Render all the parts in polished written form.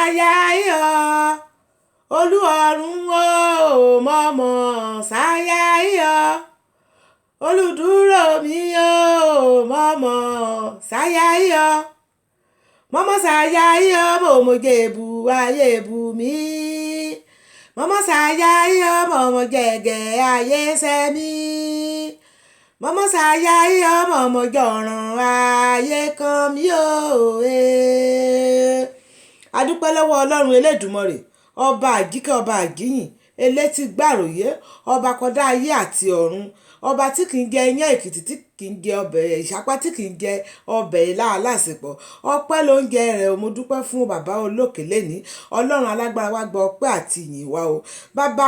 Ṣáyà yọ, Olúọ̀run o, mọ̀mọ́ ṣáyà yọ, olùdúró mi o, mọ̀mọ́ ṣáyà yọ, mọ̀mọ́ ṣáyà yọ, mọ̀mọ́ jẹ̀bù ayé bù mí, mọ̀mọ́ ṣáyà yọ, mọ̀mọ́ jẹ̀gẹ̀ ayé sẹ́mi, mọ̀mọ́ ṣáyà yọ, mọ̀mọ́ jọ̀ràn ayé kan mi o. A dúpẹ́ lọ́wọ́ Ọlọ́run Elédùmarè, ọba àjíkẹ́, ọba àjíyìn, elétí gbàròyé, ọba kọdá ayé àti ọ̀run, ọba tí kì í jẹ iyán Èkìtì, tí kì í jẹ ọbẹ̀ ìṣápá, tí kì í jẹ ọbẹ̀ ilá alásèpọ̀. Ọpẹ́ ló ń jẹ rẹ̀ o. Mo dúpẹ́ fún bàbá olókè lẹ́ni. Ọlọ́run alágbára, wá gba ọpẹ́ àti ìyìn wa o. Bàbá,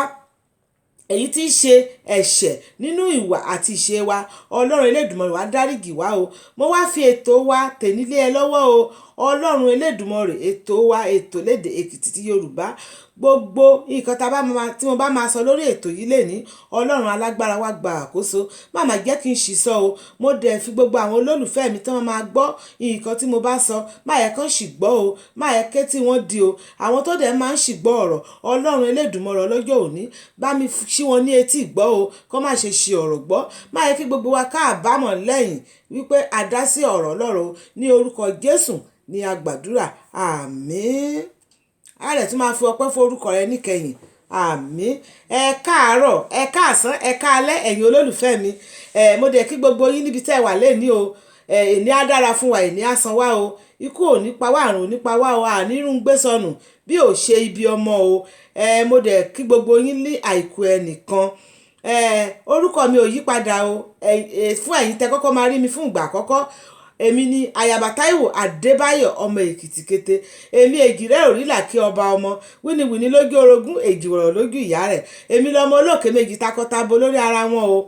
èyí tí í ṣe ẹ̀ṣẹ̀ nínú ìwà àti ìṣe wa, Ọlọ́run Elédùmarè, wá dáríjì wá o. Mo wá fi ètò wa tènílé ẹ lọ́wọ́ o, Ọlọ́run Elédùmarè. Ètò wa, ètò lédè Èkìtì ti Yorùbá, gbogbo nǹkan tá a bá máa tí mo bá máa sọ lórí ètò yìí lẹ́ni, Ọlọ́run alágbára, wá gba àkóso, má má jẹ́ kí n ṣì sọ o. Mo dẹ̀ fi gbogbo àwọn olólùfẹ́ mi tí wọ́n máa gbọ́ nǹkan tí mo bá sọ, má yẹ kán ṣì gbọ́ o, má yẹ ké tí wọ́n di o. Àwọn tó dẹ̀ máa ń ṣì gbọ́ ọ̀rọ̀, Ọlọ́run Elédùmarè ọlọ́jọ́ òní, bá mi ṣí wọn ní etí ìgbọ́ o, kó má ṣe ṣì ọ̀rọ̀ gbọ́. Má yẹ kí gbogbo wa káàbámọ̀ lẹ́yìn wípé a dá sí ọ̀rọ̀ Ọlọ́run. Ní orúkọ Jésù ni a gbàdúrà, àmín. A rẹ̀ tún máa fi ọpẹ́ fún orúkọ rẹ níkẹyìn, àmín. Ẹ káàárọ̀, ẹ káàsán, ẹ káalẹ́, ẹ̀yin olólùfẹ́ mi. Ẹ mo dẹ̀ kí gbogbo yín níbi tẹ́ ẹ wà lẹ́ni o. Ẹ èní á dára fún wa, èní á san wá o. Ikú ò ní pa wá, àrùn ò ní pa wá o, àní rún gbé sọnù bí ò ṣe ibi ọmọ o. Ẹ mo dẹ̀ kí gbogbo yín ní àìkú ẹnìkan. Ẹ orúkọ mi ò yí padà o. Ẹ fún ẹ̀yin tẹ́ kọ́kọ́ máa rí mi fún ìgbà àkọ́kọ́, èmi ni Ayaba Táíwò Adébáyọ̀, ọmọ Èkìtì kété. Èmi èjìrẹ́ òrìlà kí ọba, ọmọ wíníwíní lójú orogún, èjìwọ̀rọ̀ lójú ìyá rẹ̀. Èmi lọmọ olókè méjì takọtabo lórí ara wọn o,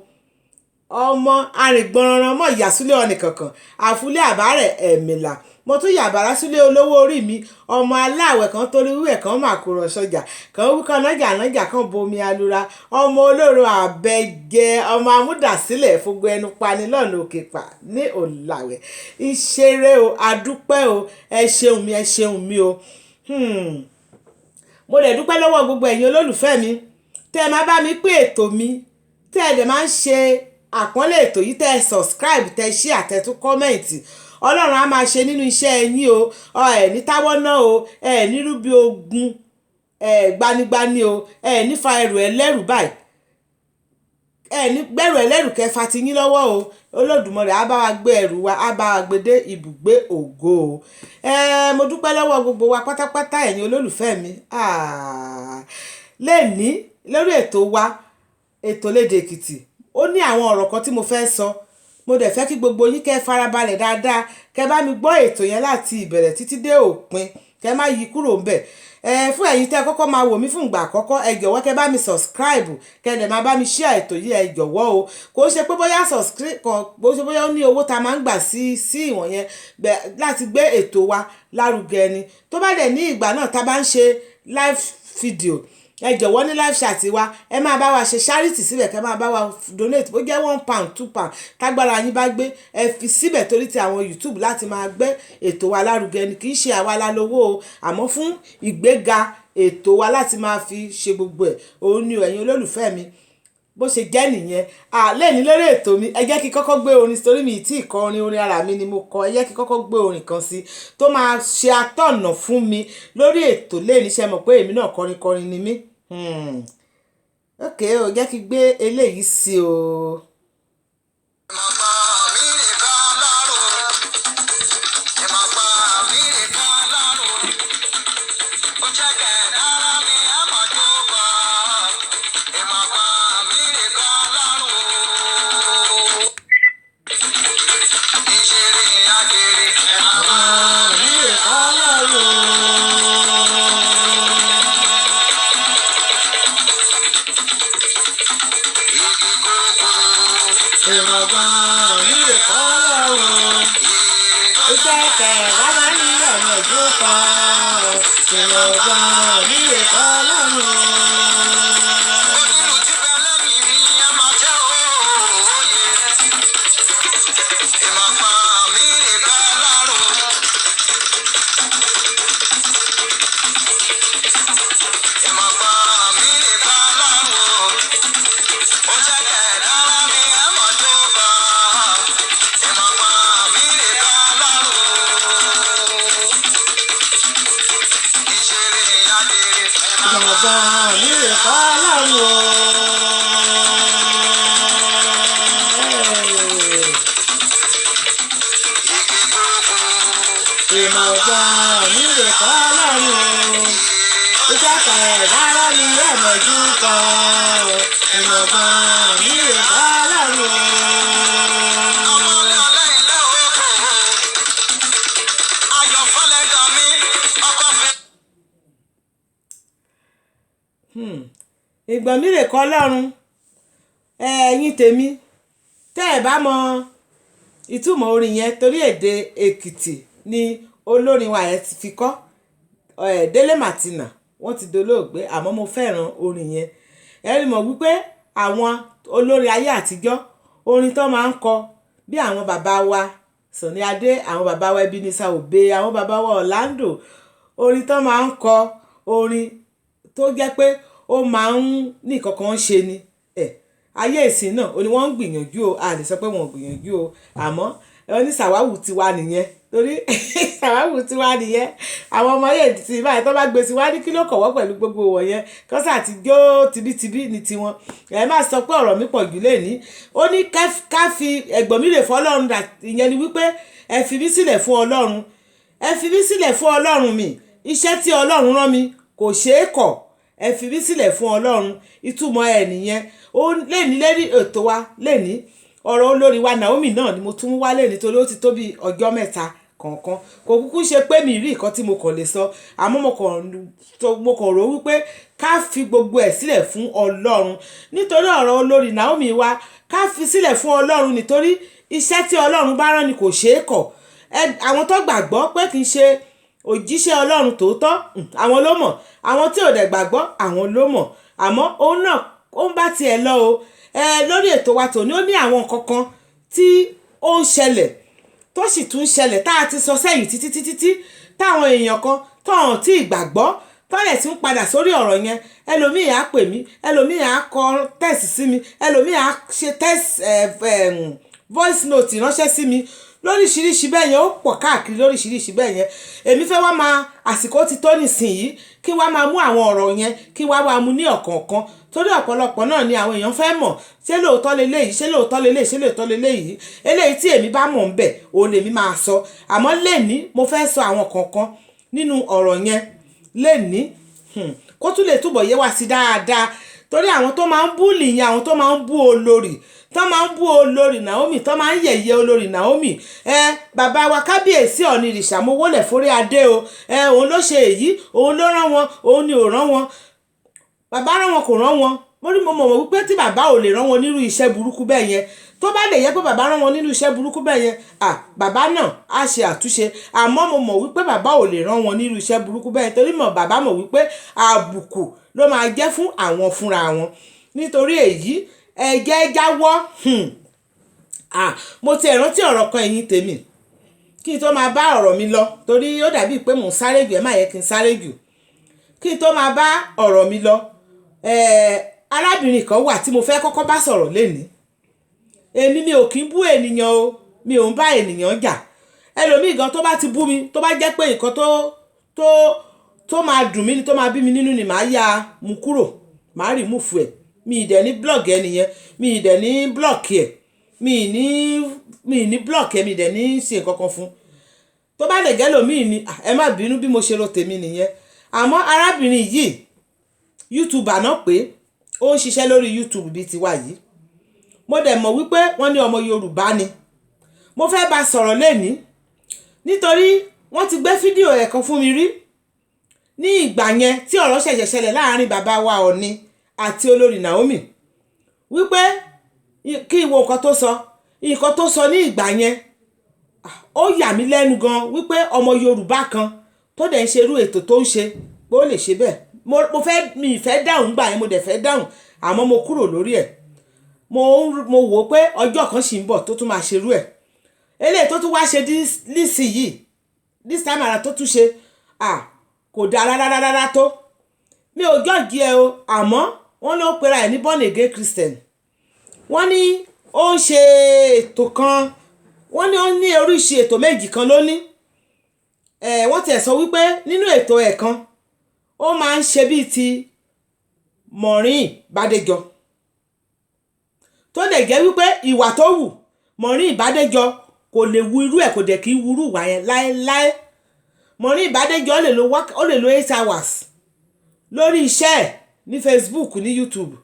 ọmọ arìngbọ̀nràn mọ̀ ìyàsílẹ̀ ọ̀nì kankan àfúlé àbárẹ̀ ẹ̀mìlà. Mo tún yàbàrá sílé olówó orí mi, ọmọ aláwẹ̀ kan torí wíwẹ̀ kan mà kúrọ̀ sọjà kan wí kan nájà nájà kan bomi alura, ọmọ olóró àbẹ̀jẹ, ọmọ amúdàsílẹ̀ fúngbọ ẹnu pani lọ́nà òkè pa ní òlàwẹ̀ ìṣeré o. Adúpẹ́ o, ẹ ṣeun mi, ẹ ṣeun mi o. Mo lè dúpẹ́ lọ́wọ́ gbogbo ẹ̀yin olólùfẹ́ mi tẹ́ ẹ máa bá mi pín ètò mi, tẹ́ ẹ dẹ̀ máa ń ṣe àpọ́nlé ètò yìí, tẹ́ ẹ subscribe, tẹ́ ẹ share, tẹ́ ẹ tún comment. Ọlọ́run á máa ṣe nínú iṣẹ́ yín o. Ẹ ní táwọ́ náà o, ẹ ní rúbi ogun ẹ gbanigbani o, ẹ nífa ẹrù ẹlẹ́rù báyìí, ẹ ní gbẹ́rù ẹlẹ́rù kẹfà ti yín lọ́wọ́ o. Olódùmarè á bá wa gbé ẹrù wa, á bá wa gbé dé ibùgbé ògo o. Ẹ mo dúpẹ́ lọ́wọ́ gbogbo wa pátápátá, ẹ̀yin olólùfẹ́ mi. Lẹ́ni lórí ètò wa, ètò lédè Èkìtì, ó ní àwọn ọ̀rọ̀ kan tí mo fẹ́ sọ. Mo dẹ̀ fẹ́ kí gbogbo yín kẹ́ farabalẹ̀ dáadáa, kẹ́ bá mi gbọ́ ètò yẹn láti ìbẹ̀rẹ̀ títí dé òpin, kẹ́ má yí kúrò ńbẹ̀. Ẹ fún ẹ̀yin tẹ́ kọ́kọ́ máa wò mí fún ìgbà àkọ́kọ́, ẹ jọ̀wọ́, kẹ́ bá mi subscribe, kẹ́ dẹ̀ máa bá mi share ètò yìí. Ẹ jọ̀wọ́ o. Kò ṣe pé bóyá subscribe kan, kò ṣe bóyá ó ní owó tá a máa ń gbà sí ìwọ̀n yẹn láti gbé ètò wa lárugẹ ni. Tó bá dẹ̀ ní ìgbà náà tá a bá ń ṣe live video, ẹ jọ̀wọ́, ní live chat wa, ẹ máa bá wa ṣe charity síbẹ̀, kẹ́ máa bá wa donate, bó jẹ́ £1, £2, tágbára yín bá gbé, ẹ fi síbẹ̀, torí ti àwọn YouTube láti máa gbé ètò wa lárugẹ ni. Kì í ṣe àwa la lówó o, àmọ́ fún ìgbéga ètò wa láti máa fi ṣe gbogbo ẹ̀, òun ni ẹ̀yin olólùfẹ́ mi, bó ṣe jẹ́ nìyẹn. Lẹ́ni lórí ètò mi, ẹ jẹ́ kí kọ́kọ́ gbé orin torí mi tí ì kọ orin, orin ara mi ni mo kọ. Ẹ jẹ́ kí kọ́kọ́ gbé orin kan sí tó máa ṣe atọ́nà fún mi lórí ètò lẹ́ni. Ṣe mọ̀ pé èmi náà kọrin kọrin ni mí. Ok o, jẹ́ kí gbé eléyìí sí o. Ìmọ̀pá mi nìkan lárò. Ìmọ̀pá mi nìkan lárò. Ó jẹ́ kẹ̀dára mi àmọ́ tó kọ́. Ìmọ̀pá mi nìkan lárò. Ìṣeré àjèrè. Ìmọ̀pá mi nìkan lárò. Igi kókó. Ìmọ̀gbọ́n mi lè kọ́ lọ́rùn. Iṣẹ́ kẹ̀kẹ́ máa ń ní ọ̀nà ojú kan. Ìmọ̀gbọ́n mi lè kọ́ lọ́rùn. Onílù tí bẹ lẹ́yìn mi á máa jẹ́ òye. Ìmọ̀pá mi nìkan lárò. Ìmọ̀gbọ́n mi rè kọ́ Ọlọ́run o. Igi gbogbo. Ìmọ̀gbọ́n mi rè kọ́ Ọlọ́run o. Iṣẹ́ kan rárá ni ẹ̀mọ̀jú kan. Ìmọ̀gbọ́n mi rè kọ́ Ọlọ́run o. Ọmọlé ọlá ilé oko. Ayọ̀ fọlẹ́gàn mi, ọkọ fẹ́. Ìgbọ̀n mi rè kọ́ Ọlọ́run. Ẹ̀yin tèmi, tẹ́ ẹ̀ bá mọ ìtumọ̀ orin yẹn, torí èdè Èkìtì ni olórin wa yẹn ti fi kọ́. Délé Màtínà, wọ́n ti dolóògbé, àmọ́ mo fẹ́ràn orin yẹn. Ẹ rí mọ̀ wípé àwọn olórin ayé àtijọ́, orin tó máa ń kọ bí àwọn bàbá wa Sunny Adé, àwọn bàbá wa Ebenezer Obey, àwọn bàbá wa Orlando, orin tó máa ń kọ, orin tó jẹ́ pé ó máa ń ní nǹkan kan ṣe ni. Ayé ìsìn náà, ó ní wọ́n ń gbìyànjú o, a lè sọ pé wọ́n ò gbìyànjú o, àmọ́ wọ́n ní sàwáwù tiwa nìyẹn, torí sàwáwù tiwa nìyẹn. Àwọn ọmọ ayé ti báyìí tó bá gbé sí wá ní kí ló kọ̀wọ́ pẹ̀lú gbogbo wọ̀nyẹn, kọ́sà ti jó tibítibí ní tiwọn. Ẹ má sọ pé ọ̀rọ̀ mi pọ̀ jù lénìí. Ó ní ká fi ẹ̀gbọ́n mi rè fún Ọlọ́run, ìyẹn ni wípé ẹ fi mí sílẹ̀ fún Ọlọ́run. Ẹ fi mí sílẹ̀ fún Ọlọ́run mi. Iṣẹ́ tí Ọlọ́run rán mi kò ṣe é kọ̀. Ẹ fi mí sílẹ̀ fún Ọlọ́run. Ìtumọ̀ ẹ̀ nìyẹn. Ó léni lérí ètò wa léni. Ọ̀rọ̀ olórí wa Naomi náà ni mo tún mú wá léni torí ó ti tó bí ọjọ́ mẹ́ta kọ̀ọ̀kan. Kò kúkú ṣe pé mi rí nǹkan tí mo kàn lè sọ, àmọ́ mo kàn rò wípé ká fi gbogbo ẹ̀ sílẹ̀ fún Ọlọ́run. Nítorí ọ̀rọ̀ olórí Naomi wa, ká fi sílẹ̀ fún Ọlọ́run nítorí iṣẹ́ tí Ọlọ́run bá rán ni kò ṣe é kọ̀. Àwọn tó gbàgbọ́ pé kì í ṣe òjíṣẹ́ Ọlọ́run tòótọ́, àwọn ló mọ̀. Àwọn tí ò dẹ̀ gbàgbọ́, àwọn ló mọ̀. Àmọ́ òun náà ó ń bá tiẹ̀ lọ o. Lórí ètò wa tòní, ó ní àwọn nǹkan kan tí ó ń ṣẹlẹ̀ tó sì tún ṣẹlẹ̀ tá a ti sọ sẹ́yìn títí títí tí táwọn èèyàn kan tọ̀hún tí ìgbàgbọ́ tọ́lẹ̀ tí ń padà sórí ọ̀rọ̀ yẹn. Ẹlòmíì á pè mí, ẹlòmíì á kọ text sí mi, ẹlòmíì á ṣe text, voice note ránṣẹ́ sí mi lóríṣiríṣi bẹ́ẹ̀ yẹn. Ó pọ̀ káàkiri lóríṣiríṣi bẹ́ẹ̀ yẹn. Èmi fẹ́ wá máa, àsìkò ti tó nísìnyí kí wá máa mú àwọn ọ̀rọ̀ yẹn, kí wá máa mú ní ọ̀kọ̀ọ̀kan, torí ọ̀pọ̀lọpọ̀ náà ni àwọn èèyàn fẹ́ mọ̀, ṣé lóòótọ́ leléyìí, ṣé lóòótọ́ leléyìí, ṣé lóòótọ́ leléyìí. Eléyìí tí èmi bá mọ̀ ń bẹ̀, òun lèmi máa sọ. Àmọ́ lénìí, mo fẹ́ sọ àwọn kọ̀ọ̀kan nínú ọ̀rọ̀ yẹn lénìí, kó tún lè túbọ̀ yé wa sí dáadáa, torí àwọn tó máa ń bully yẹn, àwọn tó máa ń bú olórí, tó máa ń bú olórí Naomi, tó máa ń yẹ̀yẹ́ olórí Naomi. Bàbá wa kábíyèsí Ọọ̀ni ìrìṣà, mo wólẹ̀ forí adé o. Òun ló ṣe èyí, òun ló rán wọn, òun ni ò rán wọn. Bàbá rán wọn, kò rán wọn. Mo rí, mo mọ̀ wípé tí bàbá ò lè rán wọn nírú iṣẹ́ burúkú bẹ́ẹ̀ yẹn, tó bá lè yẹ pé bàbá rán wọn nínú iṣẹ́ burúkú bẹ́ẹ̀ yẹn, bàbá náà á ṣe àtúnṣe. Àmọ́ mo mọ̀ wípé bàbá ò lè rán wọn nírú iṣẹ́ burúkú bẹ́ẹ̀ yẹn, torí mọ̀ bàbá mọ̀ wípé àbùkù ló máa jẹ́ fún àwọn fúnra wọn. Nítorí èyí, ẹ jẹ́ jáwọ́. Mo ti rántí ọ̀rọ̀ kan, ẹ̀yin tèmi, kí n tó máa bá ọ̀rọ̀ mi lọ, torí ó dàbí pé mò ń sáré jù. Ẹ má yẹ kí n sáré jù. Kí n tó máa bá ọ̀rọ̀ mi lọ, arábìnrin kan wà tí mo fẹ́ kọ́kọ́ bá sọ̀rọ̀ lénìí. Èmi mi ò kí ń bú ènìyàn o, mi ò ń bá ènìyàn jà. Ẹlòmíì gan tó bá ti bú mi, tó bá jẹ́ pé nǹkan tó máa dùn mí ni, tó máa bí mi nínú ni, màá ya mú kúrò, màá remove ẹ̀. Mi ì dẹ̀ ní block ẹ nìyẹn, mi ì dẹ̀ ní block ẹ̀, mi ì ní block ẹ̀, mi ì dẹ̀ ní ṣe nǹkan kan fún. Tó bá lè jẹ́ lòmíì ni, ẹ má bínú, bí mo ṣe ro tèmi nìyẹn. Àmọ́ arábìnrin yìí, YouTuber náà pé ó ń ṣiṣẹ́ lórí YouTube bíi tiwa yìí. Mo dẹ̀ mọ̀ wípé wọ́n ní ọmọ Yorùbá ni. Mo fẹ́ bá sọ̀rọ̀ lénìí nítorí wọ́n ti gbé fídíò ẹ̀ kan fún mi rí ní ìgbà yẹn tí ọ̀rọ̀ ṣẹ̀ṣẹ̀ ṣẹlẹ̀ láàrin bàbá wa Ọọ̀ni àti olórí Naomi, wípé kí n wo nǹkan tó sọ. Nǹkan tó sọ ní ìgbà yẹn, ó yà mí lẹ́nu gan wípé ọmọ Yorùbá kan tó dẹ̀ ń ṣerú ètò tó ń ṣe pé ó lè ṣe bẹ́ẹ̀. Mo fẹ́, mi ì fẹ́ dáhùn gbà yẹn, mo dẹ̀ fẹ́ dáhùn, àmọ́ mo kúrò lórí ẹ̀. Mo wò ó pé ọjọ́ kan sì ń bọ̀ tó tún máa ṣerú ẹ̀. Eléyìí tó tún wá ṣe nísìnyìí, this time around tó tún ṣe, kò dáa rárá rárá tó. Mi ò judge ẹ o, àmọ́ wọ́n ló pera ẹ̀ ní born again Christian. Wọ́n ní ó ń ṣe ètò kan, wọ́n ní ó ní oríṣi ètò méjì kan ló ní. Wọ́n tiẹ̀ sọ wípé nínú ètò ẹ̀ kan, ó Ó máa ń ṣe bíi ti Maureen Bádéjọ, tó lè jẹ́ wípé ìwà tó wù Maureen Bádéjọ kò lè wu irú ẹ̀, kò dẹ̀ kí ń wúrú ìwà yẹn láéláé. Maureen Bádéjọ lè lo ó lè lo 8 hours lórí iṣẹ́ ẹ̀ ní Facebook, ní YouTube.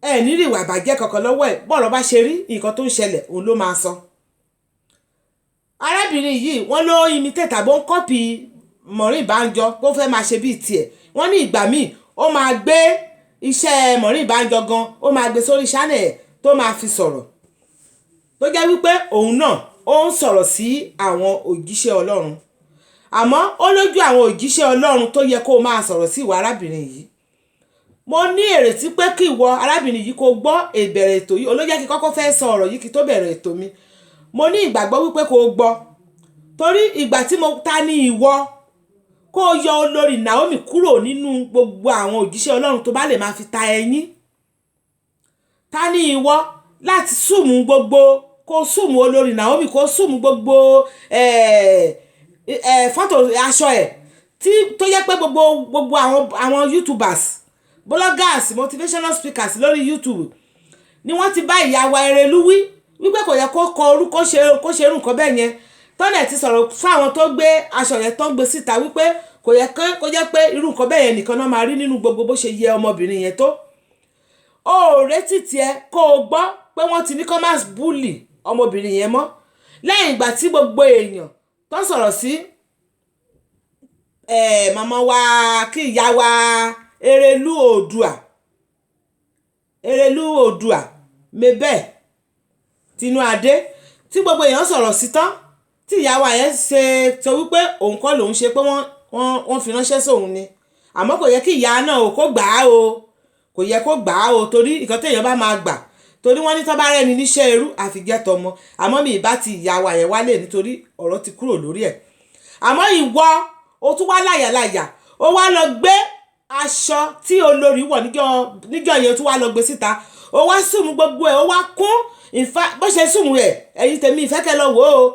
Ẹ ní rí ìwà ìbàjẹ́ kankan lọ́wọ́ ẹ̀. Bọ́ọ̀rọ̀ bá ṣe rí, nǹkan tó ń ṣẹlẹ̀, òun ló máa sọ. Arábìnrin yìí, wọ́n ló imitate tàbí ó ń copy Maureen Bánjọ, kó fẹ́ máa ṣe bíi tiẹ̀. Wọ́n ní ìgbà míì, ó máa gbé iṣẹ́ Maureen Bánjọ gan, ó máa gbé sórí channel ẹ̀ tó máa fi sọ̀rọ̀, tó jẹ́ wípé òun náà ó ń sọ̀rọ̀ sí àwọn òjíṣẹ́ Ọlọ́run. Àmọ́ ó lójú àwọn òjíṣẹ́ Ọlọ́run tó yẹ kó máa sọ̀rọ̀ sí. Ìwà arábìnrin yìí, mo ní èrètí pé kí ìwọ arábìnrin yìí kó gbọ́ ìbẹ̀rẹ̀ ètò yìí. Olójẹ́ kí kọ́kọ́ fẹ́ sọ ọ̀rọ̀ yìí kí tó bẹ̀rẹ̀ ètò mi. Mo ní ìgbàgbọ́ wípé kó gbọ́, torí ìgbà tí mo ta ní ìwọ kó yọ olórí Naomi kúrò nínú gbogbo àwọn òjíṣẹ́ Ọlọ́run tó bá lè máa fi ta ẹyín. Ta ní ìwọ láti súnmù gbogbo, kó súnmù olórí Naomi, kó súnmù gbogbo fọ́tò aṣọ ẹ̀ tí tó yẹ pé gbogbo àwọn YouTubers, bloggers, motivational speakers lórí YouTube ni wọ́n ti bá ìyá wa Erelú wí wípé kò yẹ kó kọ orúkọ ṣe, kó ṣe irú nǹkan bẹ́ẹ̀ yẹn. Tọ́lẹ̀ ti sọ̀rọ̀ fún àwọn tó gbé aṣọ yẹn, tó ń gbé síta, wípé kò yẹ kó jẹ́ pé irú nǹkan bẹ́ẹ̀ yẹn nìkan náà máa rí nínú gbogbo bó ṣe yẹ ọmọbìnrin yẹn tó. Ó retí tiẹ̀ kó o gbọ́ pé wọ́n ti ní kó má bully ọmọbìnrin yẹn mọ́, lẹ́yìn ìgbà tí gbogbo èèyàn tó sọ̀rọ̀ sí màmá wa, kí ìyá wa Erelú Oòduà, Erelú Oòduà mebẹ́ Tinú Adé, tí gbogbo èèyàn sọ̀rọ̀ sí tán, tí ìyá wa yẹn ṣe sọ wípé òun kọ́ lòun ṣe, pé wọ́n fi ránṣẹ́ sóun ni. Àmọ́ kò yẹ kí ìyá náà ò kó gbà á o, kò yẹ kó gbà á o, torí nǹkan téèyàn bá máa gbà, torí wọ́n ní tó bá rẹ́ni níṣẹ́ irú àfijẹ́ tọmọ. Àmọ́ mi ìbá ti ìyá wa yẹn wálé, nítorí ọ̀rọ̀ ti kúrò lórí ẹ̀. Àmọ́ ìwọ, o tún wá láyàláyà, o wá lọ gbé aṣọ tí olórí wọ̀ níjọ́ yẹn, o tún wá lọ gbé síta, o wá sùnmù gbogbo ẹ̀, o wá kún ìfà bó ṣe sùnmù ẹ̀. Ẹ̀yin tèmi, ìfẹ́ kẹ́ lọ wò ó.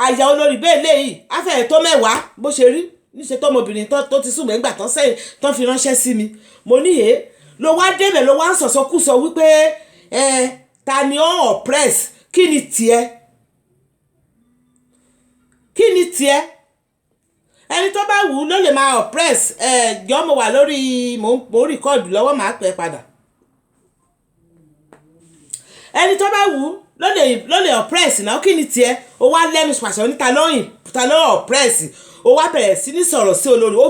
Àyà olórí bẹ́ẹ̀ léyìí afẹ́rẹ́ tó 10 bó ṣe rí níṣẹ́ tọmọbìnrin tó ti sùnmù ẹ̀ngbà tán sẹ́yìn tán fi ránṣẹ́ sí mi. Mo ní èé ló wá débẹ̀, ló wá ń sọ̀sọ́kùsọ wípé ẹ ta ni ó oppress? Kí ni tiẹ̀? Kí ni tiẹ̀? Ẹni tó bá wù ú ló lè máa oppress ẹ. Jọ, mo wà lórí, mò ń record lọ́wọ́, màá pẹ́ padà. Ẹni tó bá wù ú ló lè oppress náà. Kí ni tiẹ̀? Ó wá lẹ́nu pàṣẹ ní ta lóyìn, ta ló oppress? Ó wá bẹ̀rẹ̀ sí ní sọ̀rọ̀ sí olórí. Ó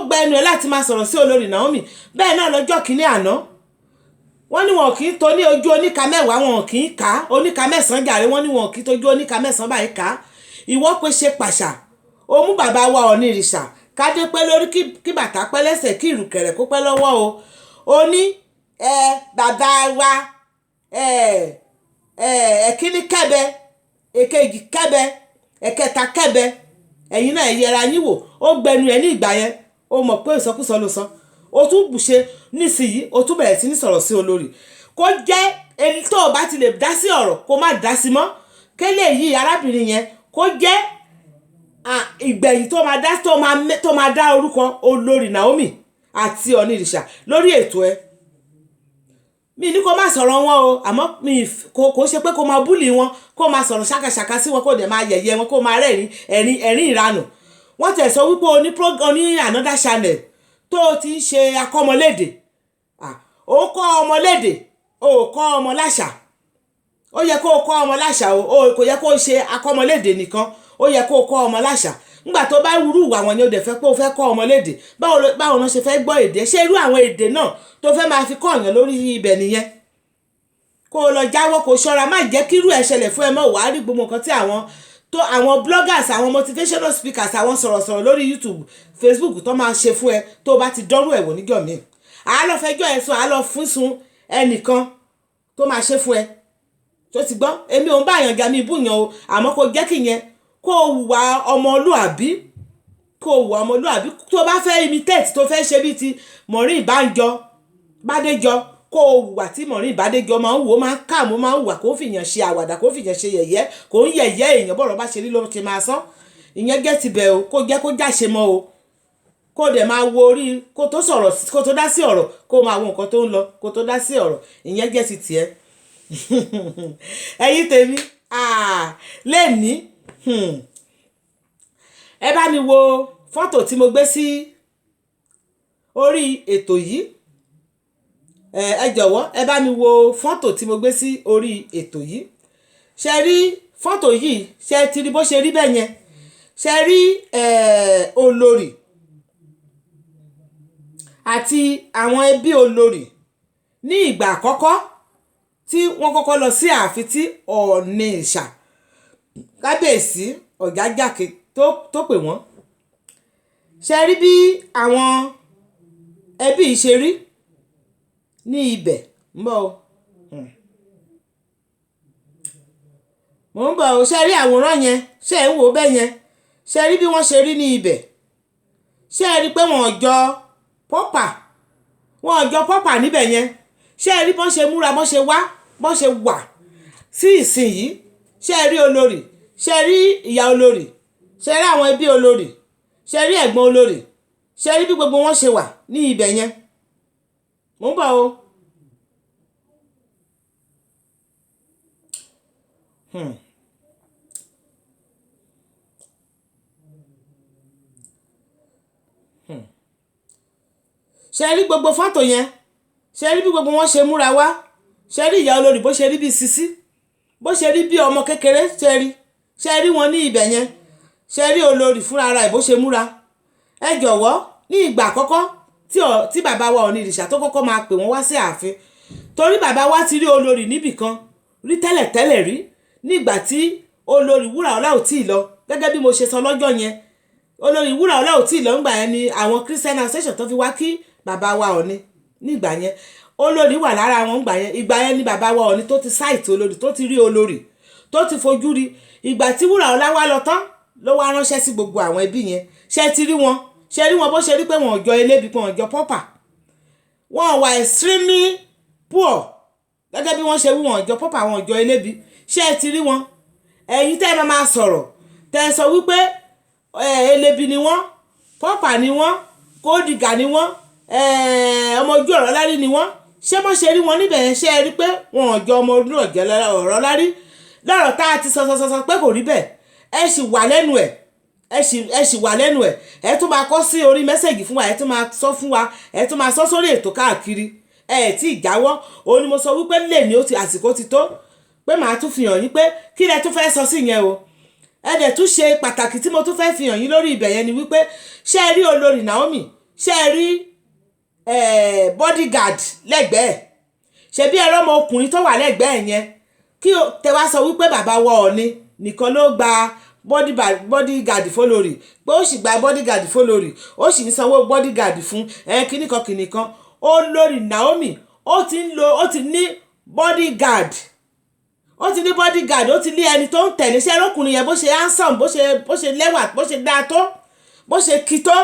gbẹnu ẹ láti máa sọ̀rọ̀ sí olórí Naomi. Bẹ́ẹ̀ náà lọ́jọ́ kìíní àná, wọ́n ní wọn kì í tó ní ojú oníka 10, wọn kì í kà á oníka 9 jàre. Wọ́n ní wọn kì í tójú oníka 9 báyìí kà á. Ìwọ pé ṣe pàṣà, ó mú bàbá wa Ọ̀nìrìṣà, kádé pẹ́ lórí, kí bàtà pẹ́ lẹ́sẹ̀, kí ìrùkẹ̀rẹ̀ kó pẹ́ lọ́wọ́ o. Ó ní ẹ bàbá wa ẹ ẹ ẹ̀kíní kẹ́bẹ, èkejì kẹ́bẹ, ẹ̀kẹta kẹ́bẹ, ẹ̀yin náà ẹ yẹra yín wò. Ó gbẹnu ẹ ní ìgbà yẹn, ó mọ̀ pé ìsọkúsọ ló sọ. Ó tún bùṣe nísìnyí, ó tún bẹ̀rẹ̀ sí ní sọ̀rọ̀ sí olórí. Kó jẹ́ ẹni tó o bá ti lè dá sí ọ̀rọ̀, kó má dá sí mọ́. Kélé yìí, arábìnrin yẹn, kó jẹ́ ìgbẹ̀yìn tó máa dá, tó máa dá orúkọ olórí Naomi àti Ọ̀nìrìṣà lórí ètò ẹ. Mi ní kó má sọ̀rọ̀ wọn o, àmọ́ mi kò ṣe pé kó máa bully wọn, kó máa sọ̀rọ̀ ṣàkàṣàkà sí wọn, kó dẹ̀ máa yẹ̀yẹ́ wọn, kó máa rẹ́rìn ẹ̀rín ẹ̀rín ìranù. Wọ́n tẹ̀ sọ wípé o ní o ní another channel tó o ti ń ṣe akọ́mọlédè. Ó kọ́ ọmọlédè, o kọ́ ọmọ láṣà. Ó yẹ kó o kọ́ ọmọ láṣà o. Kò yẹ kó o ṣe akọ́mọlédè nìkan, ó yẹ kó o kọ́ ọmọ láṣà. Nígbà tó bá wúrú ìwà wọn ni o dẹ̀ fẹ́ pé o fẹ́ kọ́ ọmọ lédè, báwo ló ṣe fẹ́ gbọ́ èdè? Ṣé irú àwọn èdè náà tó fẹ́ máa fi kọ́ ọ̀yàn lórí ibẹ̀ nìyẹn? Kó o lọ jáwọ́, kó o ṣọ́ra, má jẹ́ kí irú ẹ̀ ṣẹlẹ̀ fún ẹ mọ́. Wàá rí gbogbo nǹkan tí àwọn tó àwọn bloggers, àwọn motivational speakers, àwọn sọ̀rọ̀sọ̀rọ̀ lórí YouTube, Facebook tó máa ṣe fún ẹ tó bá ti dọ́rù ẹ̀ wò níjọ́ míì. Àá lọ fẹjọ́ ẹ sùn, àá lọ fún sun ẹnìkan tó máa ṣe fún ẹ. Tó ti gbọ́, èmi ò ń bá àyàn jà, mi ìbúyàn o. Àmọ́ kó jẹ́ kí yẹn, kó o hùwà ọmọlúàbí, kó o hùwà ọmọlúàbí. Tó bá fẹ́ imitate, tó fẹ́ ṣe bíi ti Maureen Bánjọ Bádéjọ, kó o hùwà tí Maureen Bádéjọ máa ń wò. Ó máa ń kàmú, máa ń hùwà kó fìyàn ṣe àwàdà, kó fìyàn ṣe yẹ̀yẹ́, kó ń yẹ̀yẹ́ èèyàn. Bọ̀rọ̀ bá ṣe rí ló ṣe máa sán. Ìyẹn jẹ́ tibẹ̀ o. Kó jẹ́ kó jáṣe mọ́ o. Kó dẹ̀ máa wo orí kó tó sọ̀rọ̀, kó tó dá sí ọ̀rọ̀, kó máa wo nǹkan tó ń lọ kó tó dá sí ọ̀rọ̀. Ìyẹn jẹ́ ti tiẹ̀. Ẹ̀yin tèmi lẹ́ni, ẹ bá mi wo fọ́tò tí mo gbé sí orí ètò yìí. Ẹ jọ̀wọ́, ẹ bá mi wo fọ́tò tí mo gbé sí orí ètò yìí. Ṣe rí fọ́tò yìí? Ṣe ti rí bó ṣe rí bẹ́ẹ̀ yẹn? Ṣe rí olórí àti àwọn ẹbí olórí ní ìgbà àkọ́kọ́ tí wọ́n kọ́kọ́ lọ sí ààfin tí Ọ̀ọ̀nìrìṣà kábíyèsí Ọ̀jájàkè tó pè wọ́n? Ṣe rí bí àwọn ẹbí yìí ṣe rí ní ibẹ̀? Ń bọ̀ o, mò ń bọ̀ o. Ṣe rí àwòrán yẹn? Ṣe ń wò ó bẹ́ẹ̀ yẹn? Ṣe rí bí wọ́n ṣe rí ní ibẹ̀? Ṣe rí pé wọ́n jọ pọ́pà, wọ́n jọ pọ́pà níbẹ̀ yẹn? Ṣe rí bọ́n ṣe múra, bọ́n ṣe wá, bọ́n ṣe wà sí ìsinyìí? Ṣe rí olórí? Ṣe rí ìyá olórí? Ṣe rí àwọn ẹbí olórí? Ṣe rí ẹ̀gbọ́n olórí? Ṣe rí bí gbogbo wọn ṣe wà ní ibẹ̀ yẹn? Mò ń bọ̀ o. Ṣe rí gbogbo fọ́tò yẹn? Ṣe rí bí gbogbo wọn ṣe múra wá? Ṣe rí ìyá olórí bó ṣe rí bí sisi, bó ṣe rí bí ọmọ kékeré? Ṣe rí, ṣe rí wọn ní ibẹ̀ yẹn? Ṣe rí olórí fúnra ara ẹ̀ bó ṣe múra? Ẹ jọ̀wọ́, ní ìgbà àkọ́kọ́ tí bàbá wa Ọ̀ọ̀nìrìṣà tó kọ́kọ́ máa pè wọ́n wá sí ààfin, torí bàbá wa ti rí olórí níbì kan rí tẹ́lẹ̀tẹ́lẹ̀ rí nígbà tí olórí Wúràọlá ò tíì lọ. Gẹ́gẹ́ bí mo ṣe sọ lọ́jọ́ yẹn, olórí Wúràọlá ò tíì lọ ńgbà yẹn ni àwọn Christian Association tó fi wá kí bàbá wa Ọ̀ọ̀ni nígbà yẹn, olórí wà lára wọn ńgbà yẹn. Ìgbà yẹn ni bàbá wa Ọ̀ọ̀ni tó ti sáìtì olórí, tó ti rí olórí, tó ti fojú rí. Ìgbà tí Wúràọlá wá lọ tán ló wá ránṣẹ́ sí gbogbo àwọn ẹbí yẹn. Ṣé ti rí wọn? Ṣé rí wọn bó ṣe rí pé wọn ò jọ elébi, pé wọn ò jọ pọ́pà, wọn wà extremely poor gẹ́gẹ́ bí wọ́n ṣe wí, wọn ò jọ pọ́pà, wọn ò jọ elébi. Ṣé ti rí wọn? Ẹ̀yin tẹ́ ẹ máa sọ̀rọ̀, tẹ́ ẹ sọ wípé elébi ni wọ́n, pọ́pà ni wọ́n, kódìgà ni wọ́n, ọmọ ojú ọ̀rọ̀ lárí ni wọ́n. Ṣé bó ṣe rí wọn níbẹ̀ yẹn? Ṣé ẹ rí pé wọn ò jọ ọmọ ojú ọ̀rọ̀ lárí? Lọ́rọ̀ tá a ti sọ sọ sọ pé kò rí bẹ́ẹ̀, ẹ sì wà lẹ́nu ẹ̀, ẹ sì wà lẹ́nu ẹ̀. Ẹ tún máa kọ sí orí mẹ́sẹ̀gì fún wa, ẹ tún máa sọ fún wa, ẹ tún máa sọ sórí ètò káàkiri. Ẹ tí ì jáwọ́. Òun ni mo sọ wípé lè ní àsìkò ti tó pé màá tún fi hàn yín pé kí lẹ tún fẹ́ sọ sí yẹn o. Ẹ dẹ̀ tún ṣe pàtàkì tí mo tún fẹ́ fi hàn yín lórí ibẹ̀ yẹn ni wípé ṣé ẹ rí olórí Naomi, ṣé ẹ rí bodyguard lẹ́gbẹ̀ẹ́? Ṣebí ẹ rọ́mọ ọkùnrin tó wà lẹ́gbẹ̀ẹ́ yẹn? Kí tẹ wá sọ wípé bàbá wa Ọ̀ọ̀ni nìkan ló gba bodyguard fólórí, pé ó sì gba bodyguard fólórí, ó sì ń sanwó bodyguard fún kíníkan kíníkan. Olórí Naomi ó ti ń lo, ó ti ní bodyguard, ó ti ní bodyguard, ó ti ní ẹni tó ń tẹ̀lé. Ṣé ẹrọ́kùnrin yẹn bó ṣe handsome, bó ṣe lẹ́wà, bó ṣe dáa tó, bó ṣe kí tó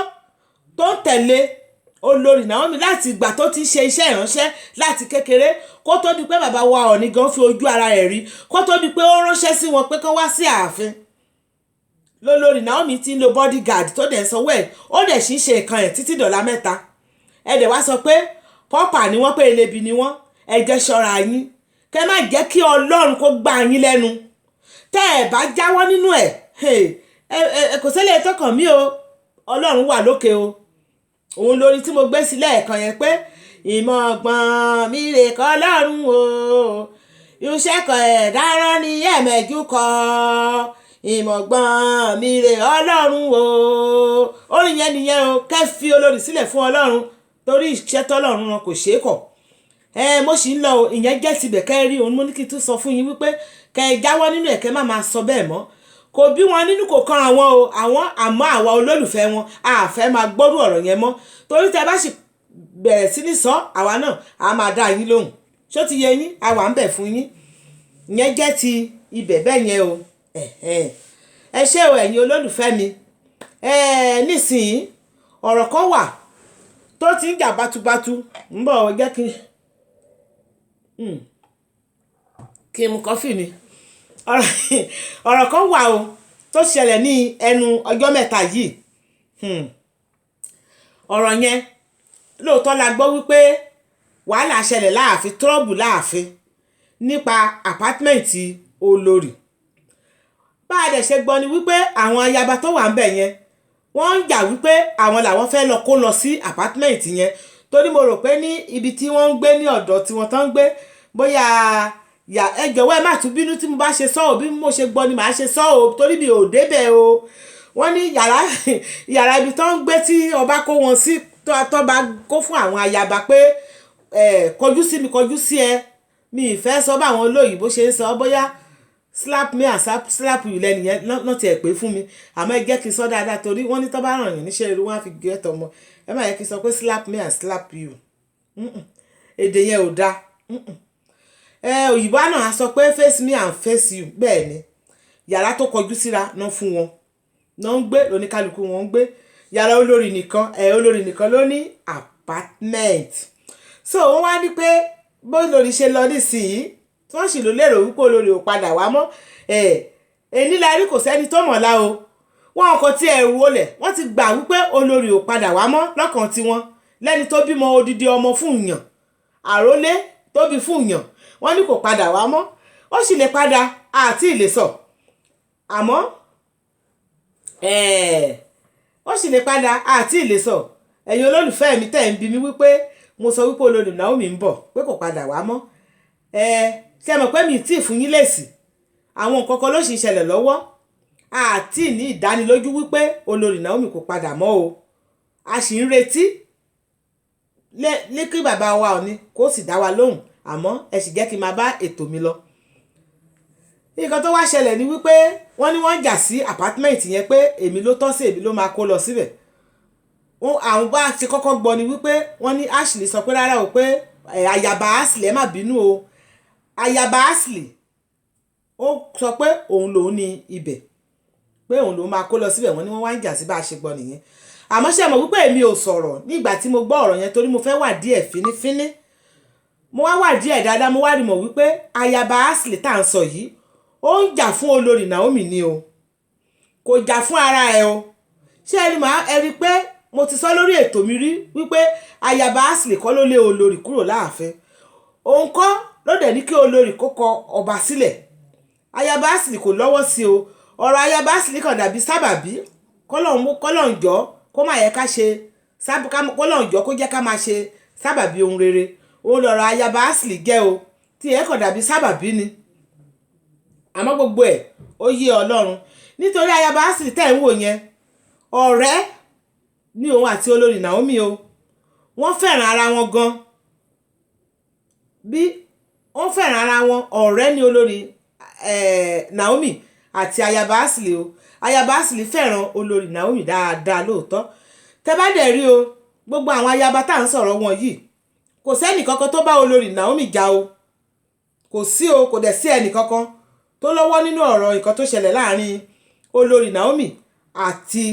ń tẹ̀lé olórí Naomi láti ìgbà tó ti ṣe iṣẹ́ ìránṣẹ́ láti kékeré, kó tó di pé bàbá wa Ọ̀ọ̀ni gan fi ojú ara rẹ̀ rí, kó tó di pé ó ránṣẹ́ sí wọn pé kán wá sí ààfin, lólórí Naomi ti ń lo bodyguard tó dẹ̀ sanwó ẹ̀, ó dẹ̀ sì ń ṣe nǹkan ẹ̀ títí dọ̀la mẹ́ta. Ẹ dẹ̀ wá sọ pé pọ́pà ni wọ́n, pé elébi ni wọ́n. Ẹ jẹ́ ṣọ́ra yín, kẹ́ má jẹ́ kí Ọlọ́run kó gbá yín lẹ́nu tẹ́ ẹ bá jáwọ́ nínú ẹ̀. Kò sẹ́lẹ̀ tó kàn mí o, Ọlọ́run wà lókè o. Òun lórí tí mo gbé sílẹ̀ ẹ̀kan yẹn pé ìmọ̀ ọgbọ́n mi rè kọ́ lọ́rùn o, iṣẹ́ kan ẹ̀dáràn ni ẹ̀mẹ́jú kọ́, ìmọ̀ ọgbọ́n mi rè Ọlọ́run o. Orin yẹn nìyẹn o. Kẹ́ fi olórí sílẹ̀ fún Ọlọ́run, torí iṣẹ́ tọ́lọ́run wọn kò ṣeé kọ̀. Mo sì ń lọ o. Ìyẹn jẹ́ tibẹ̀. Kẹ́ rí òun, mo ní kí n tún sọ fún yín wípé kẹ́ ẹ jáwọ́ nínú ẹ̀, kẹ́ má máa sọ bẹ́ẹ̀ mọ́. Kò bí wọn nínú, kò kan àwọn o, àwọn àmọ́ àwa olólùfẹ́ wọn a fẹ́ máa gbọ́rú ọ̀rọ̀ yẹn mọ́, torí tẹ́ bá sì bẹ̀rẹ̀ sí ní sọ, àwa náà a máa dá yín lóhùn. Ṣó ti yé yín? A wà ń bẹ̀ fún yín. Ìyẹn jẹ́ ti ibẹ̀ bẹ́ẹ̀ yẹn o. Ẹ ṣé o, ẹ̀yin olólùfẹ́ mi. Nísìnyí ọ̀rọ̀ kan wà tó ti ń jà bátubátu. Ń bọ̀, jẹ́ kí n mu kọfí mi. Ọ̀rọ̀ kan wà o tó ṣẹlẹ̀ ní ẹnu ọjọ́ mẹ́ta yìí. Ọ̀rọ̀ yẹn, lóòótọ́ la gbọ́ wípé wàhálà ṣẹlẹ̀ láàfin, trouble láàfin nípa apartment olórí. Bá a dẹ̀ ṣe gbọ́ ni wípé àwọn ayaba tó wà ń bẹ̀ yẹn, wọ́n ń jà wípé àwọn làwọn fẹ́ lọ kó lọ sí apartment yẹn, torí mo rò pé ní ibi tí wọ́n ń gbé ní ọ̀dọ̀ tí wọ́n tán ń gbé bóyá yà. Ẹ jọ̀wọ́, ẹ má tún bínú tí mo bá ṣe sọ ọ́. Bí mo ṣe gbọ́ ni màá ṣe sọ ọ́, torí mi ò débẹ̀ o. Wọ́n ní yàrá ibi tó ń gbé tí ọba kó wọn sí, tọ́ba kó fún àwọn ayaba pé ẹ kọjú sí mi, kọjú sí ẹ. Mi ì fẹ́ sọ báwọn olóyìnbó ṣe ń sọ, bóyá slap me and slap you lẹ́nu yẹn náà tiẹ̀ pé fún mi. Àmọ́ ẹ jẹ́ kí n sọ dáadáa, torí wọ́n ní tó bá ràn yín níṣẹ́ irú wọn á fi gé ẹ̀tọ́ mọ́. Ẹ má yẹ kí n sọ pé slap me and slap you. Èdè yẹn ò dáa. Ẹ òyìnbó náà á sọ pé face me and face you. Bẹ́ẹ̀ ni, yàrá tó kọjú síra náà fún wọn náà ń gbé, lóníkálukú wọn ń gbé. Yàrá olórí nìkan, ẹ olórí nìkan ló ní apartment. So wọ́n wá ní pé bó lórí ṣe lọ nísìnyí, tí wọ́n sì ló lérò wípé olórí ò padà wá mọ́. Ẹ̀ èní la rí, kò sẹ́ni tó mọ̀ la o. Wọn kò tiẹ̀ wọlé, wọ́n ti gbà wípé olórí ò padà wá mọ́ lọ́kàn tiwọn. Lẹ́ni tó bímọ odidi ọmọ fún yàn, àrólé tó bí fún yàn, wọ́n ní kò padà wá mọ́. Ó sì lè padà, àti ìlè sọ, àmọ́ ó sì lè padà, àti ìlè sọ. Ẹ̀yin olólùfẹ́ mi tẹ̀ ń bi mí wípé mo sọ wípé olórí Naomi ń bọ̀, pé kò padà wá mọ́, ṣe mọ̀ pé mi tí ì fún yín lésì. Àwọn nǹkan kan ló sì ń ṣẹlẹ̀ lọ́wọ́, àti ní ìdánilójú wípé olórí Naomi kò padà mọ́ o. A sì ń retí lé kí bàbá wa Ọọ̀ni kó sì dá wa lóhùn. Àmọ́ ẹ sì jẹ́ kí n máa bá ètò mi lọ. Nǹkan tó wá ṣẹlẹ̀ ni wípé wọ́n ní wọ́n ń jà sí apartment yẹn pé èmi ló tọ́ sí, èmi ló máa kó lọ síbẹ̀. Àwọn bá ti kọ́kọ́ gbọ́ ni wípé wọ́n ní Ashley sọ pé rárá o, pé ayaba Ashley, ẹ má bínú o, ayaba Ashley ó sọ pé òun lòún ní ibẹ̀, pé òun lòún máa kó lọ síbẹ̀. Wọ́n ní wọ́n wá ń jà sí. Bá a ṣe gbọ́ nìyẹn. Àmọ́ ṣe mọ̀ wípé èmi ò sọ̀rọ̀ nígbà tí mo gbọ́ ọ̀rọ̀ yẹn, torí mo fẹ́ wà díẹ̀ fínífíní. Mo wá wà díẹ̀ dáadáa, mo wá rí mọ̀ wípé ayaba Ashley tá à ń sọ yìí, ó ń jà fún olórí Naomi ni o, kò jà fún ara ẹ̀ o. Ṣé ẹni máa ẹ rí pé mo ti sọ lórí ètò mi rí wípé ayaba Ashley kọ́ ló lé olórí kúrò láàfin, òun kọ́ ló dẹ̀ ní kí olórí kó kọ ọba sílẹ̀. Ayaba Ashley kò lọ́wọ́ sí o. Ọ̀rọ̀ ayaba Ashley kàn dàbí sábàbí. Kọ́lọ́hun jọ̀ọ́, kó má yẹ ká ṣe, kọ́lọ́hun jọ̀ọ́, kó jẹ́ ká máa ṣe sábàbí ohun rere. Òun lọ̀rọ̀ ayaba Ashley jẹ́ o, tí ẹ kàn dàbí sábàbí ni. Àmọ́ gbogbo ẹ̀ ó yé Ọlọ́run, nítorí ayaba Ashley tẹ̀ ń wò yẹn, ọ̀rẹ́ ní òun àti olórí Naomi o. Wọ́n fẹ́ràn ara wọn gan. Bí wọ́n fẹ́ràn ara wọn, ọ̀rẹ́ ní olórí Naomi àti ayaba Ashley o. Ayaba Ashley fẹ́ràn olórí Naomi dáadáa lóòótọ́. Tẹ́ bá dẹ̀ rí o, gbogbo àwọn ayaba tá à ń sọ̀rọ̀ wọn yìí, kò sẹ́nì kankan tó bá olórí Naomi jà o. Kò sí o, kò dẹ̀ sí ẹnì kankan tó lọ́wọ́ nínú ọ̀rọ̀ nǹkan tó ṣẹlẹ̀ láàrin olórí Naomi àti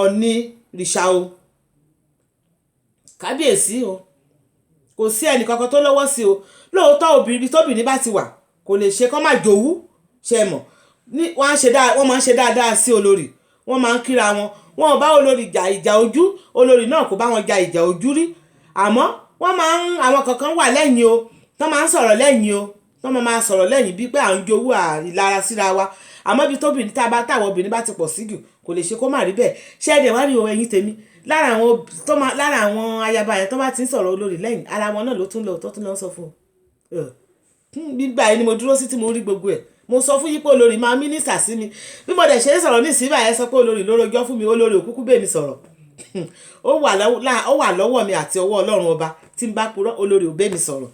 Ọọ̀ni rìṣà o, kábíyèsí o. Kò sí ẹnì kankan tó lọ́wọ́ sí o. Lóòótọ́, obìnrin tóbìnrin bá ti wà, kò lè ṣe kọ́ má jowú. Ṣe mọ̀ ní wọ́n máa ń ṣe dáadáa sí olórí, wọ́n máa ń kíra wọn. Wọn ò bá olórí jà ìjà ojú, olórí náà kò bá wọn jà ìjà ojú rí. Àmọ́ wọ́n máa ń, àwọn kankan wà lẹ́yìn o tó máa ń sọ̀rọ̀ lẹ́yìn o, tó máa sọ̀rọ̀ lẹ́yìn bíi pé à ń jowú ìlara síra wa. Àmọ́ ibi tóbìnrin tá a bá táwọn obìnrin bá ti pọ̀ sí jù, kò lè ṣe kó má rí bẹ́ẹ̀. Ṣé ẹ dẹ̀ wá rí o, ẹ̀yin tèmi, lára àwọn ayaba yẹn tó bá ti ń sọ̀rọ̀ olórí lẹ́yìn, ara wọn náà ló tún lọ tó tún lọ sọ fún un. Gbígbà yẹn ni mo dúró sí tí mo rí gbogbo ẹ̀. Mo sọ fún yín pé olórí máa mínísà sí mi. Bí mo dẹ̀ ṣe ń sọ̀rọ̀ ní ìsín báyẹn, sọ pé olórí ló rojọ́ fún mi, olórí òkúkú bẹ́ẹ̀ mi sọ̀rọ̀. Ó wà lọ́wọ́ mi àti ọwọ́ Ọlọ́run ọba tí ń bá purọ́, olórí ò bẹ́ẹ̀ mi sọ̀rọ̀.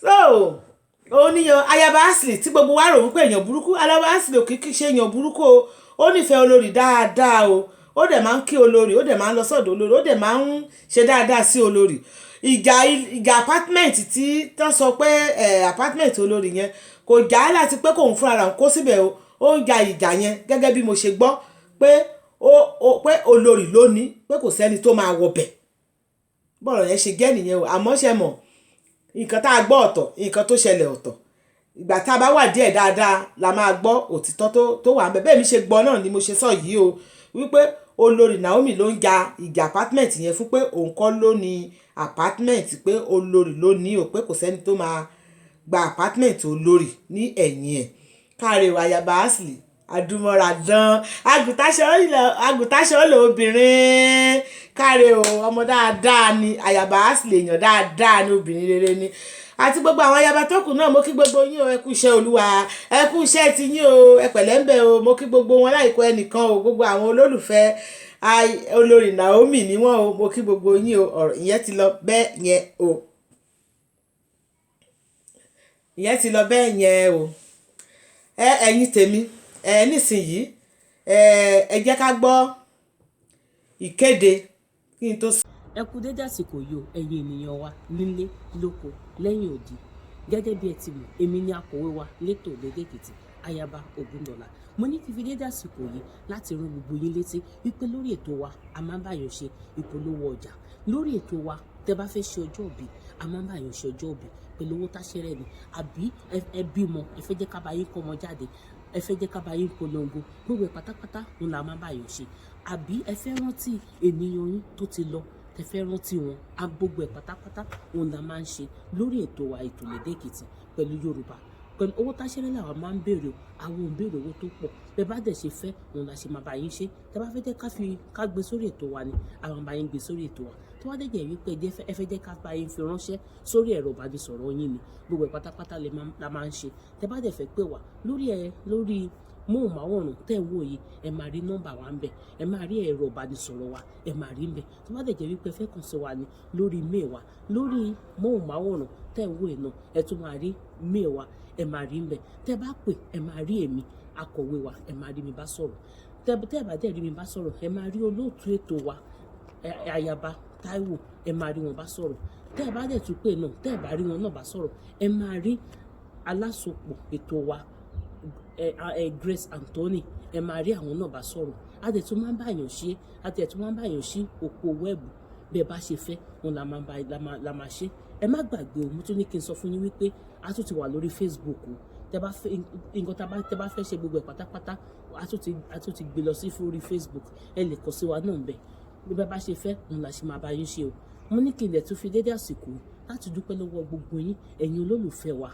So ó níyan ayaba Ashley tí gbogbo wa rò wípé èèyàn burúkú, ayaba Ashley ò kì í ṣe èèyàn burúkú o. Ó nífẹ̀ẹ́ olórí dáadáa o. Ó dẹ̀ máa ń kí olórí, ó dẹ̀ máa ń lọ sọ́dọ̀ olórí, ó dẹ̀ máa ń ṣe dáadáa sí olórí. Ìjà apartment tí tán sọ pé apartment olórí yẹn, kò já láti pé kóun fúnra rẹ̀ kó síbẹ̀ o. Ó ń ja ìjà yẹn gẹ́gẹ́ bí mo ṣe gbọ́ pé ó pé olórí ló ní pé kò sẹ́ni tó máa wọbẹ̀. Bọ́rọ̀ yẹn ṣe jẹ́ nìyẹn o. Àmọ́ ṣe mọ̀, nǹkan tá a gbọ́ ọ̀tọ̀, nǹkan tó ṣẹlẹ̀ ọ̀tọ̀. Ìgbà tá a bá wà díẹ̀ dáadáa la máa gbọ́ òtítọ́ tó wà ńbẹ̀. Bẹ́ẹ̀ mi ṣe gbọ́ náà ni mo ṣe sọ yìí o, wípé Olórí Naomi ló ń ja ìjà apartment yẹn fún, pé òun kọ́ ló ní apartment, pé olórí ló ní o, pé kò sẹ́ni tó máa gba apartment olórí ní ẹ̀yìn ẹ̀. Káre o, ayaba Ashley adúmọ̀ràdán, àgùntàṣọ́lẹ̀ obìnrin. Káre o, ọmọ dáadáa ni ayaba Ashley, èèyàn dáadáa ni, obìnrin rere ni. Àti gbogbo àwọn ayaba tó kù náà, mo kí gbogbo yín o. Ẹ kú iṣẹ́ Olúwa, ẹ kú iṣẹ́ ti yín o, ẹ pẹ̀lẹ́ ń bẹ̀ o. Mo kí gbogbo wọn láìkọ́ ẹnìkan o. Gbogbo àwọn olólùfẹ́ olórí Naomi ni wọ́n o. Mo kí gbogbo yín o. Ọ̀rọ̀ ìyẹn ti lọ bẹ́ẹ̀ yẹn o, ìyẹn ti lọ bẹ́ẹ̀ yẹn o. Ẹ ẹ̀yin tèmi, ẹ nísìnyìí, ẹ jẹ́ ká gbọ́ ìkéde kí n tó sọ. Ẹ kú dédé àsìkò yìí o, ẹ̀yin ènìyàn wa nílé lóko lẹ́yìn odi. Gẹ́gẹ́ bí ẹ ti mọ̀, èmi ni akọ̀wé wa létò Lédè Èkìtì, Ayaba Ògúndọ̀là. Mo ní kí n fi dédé àsìkò yìí láti rán gbogbo yín létí wípé lórí ètò wa, a máa ń báyọ̀ ṣe ìpolówó ọjà lórí ètò wa. Tẹ́ bá fẹ́ ṣe ọjọ́ ìbí, a máa ń báyọ̀ ṣe ọjọ́ ìbí pẹ̀lú owó táṣẹ́rẹ́ ni, àbí ẹ bímọ, ẹ fẹ́ jẹ́ ká bá yín kọ́ ọmọ jáde, ẹ fẹ́ jẹ́ ká bá yín polongo, gbogbo ẹ̀ pátápátá ń la máa báyọ̀ ṣe. Àbí ẹ fẹ́ rántí ènìyàn yín tó ti lọ, tẹ fẹ́ rántí wọn, a gbogbo ẹ̀ pátápátá òun la máa ń ṣe lórí ètò wa, ètò Lédè Èkìtì pẹ̀lú Yorùbá. Pẹ̀lú owó táṣẹ́rẹ́ làwa máa ń béèrè o. Àwọn ò ń béèrè owó tó pọ̀. Bẹ́ẹ̀ bá dẹ̀ ṣe fẹ́ òun la ṣe máa bá yín ṣe. Tẹ bá fẹ́ jẹ́ ká fi ká gbé sórí ètò wa ni, àwọn bá yín gbé sórí ètò wa. Tó wá dẹ̀ jẹ́ wípé ẹ fẹ́ jẹ́ ká bá yín fi ránṣẹ́ sórí ẹ̀rọ ìbánisọ̀rọ̀ yín ni, gbogbo ẹ̀ pátápátá la máa ń ṣe. Tẹ bá dẹ̀ fẹ́ pè wá lórí ẹ lórí móhùnmáwòrán tẹ́ ń wò yìí, ẹ máa rí nọ́mbà wa ń bẹ̀, ẹ máa rí ẹ̀rọ ìbánisọ̀rọ̀ wa, ẹ máa rí ń bẹ̀. Tó bá dẹ̀ jẹ́ wípé ẹ fẹ́ kàn sí wa ni lórí mail wa, lórí móhùnmáwòrán tẹ́ ń wò yìí náà, ẹ tún máa rí mail wa, ẹ máa rí ń bẹ̀. Tẹ́ bá pè, ẹ máa rí èmi akọ̀wé wa, ẹ máa rí mi bá sọ̀rọ̀. Tẹ́ bá dẹ̀ rí mi bá sọ̀rọ̀, ẹ máa rí olóòtú ètò wa, Ayaba Táíwò, ẹ máa rí wọn bá sọ̀rọ̀. Tẹ́ bá dẹ̀ tún pè náà, tẹ́ bá rí wọn náà bá sọ̀rọ̀, ẹ máa rí alásopọ̀ ètò wa, ẹ Grace Anthony, ẹ máa rí àwọn náà bá sọ̀rọ̀. A dẹ̀ tún máa ń báyàn ṣe, a dẹ̀ tún máa ń báyàn ṣí òpó web. Bẹ́ẹ̀ bá ṣe fẹ́ òun la máa bá la máa ṣe. Ẹ má gbàgbé o, mo tún ní kí n sọ fún yín wípé a tún ti wà lórí Facebook o. Tẹ́ bá fẹ́ nǹkan tá bá tẹ́ bá fẹ́ ṣe, gbogbo ẹ̀ pátápátá, a tún ti gbé lọ sí orí Facebook. Ẹ lè kọ sí wa náà bẹ́ẹ̀. Bí bá ṣe fẹ́ òun la ṣe máa bá yín ṣe o. Mo ní kí n dẹ̀ tún fi dédé àsìkò láti dúpẹ́ lọ́wọ́ gbogbo yín, ẹ̀yin olólùfẹ́ wa,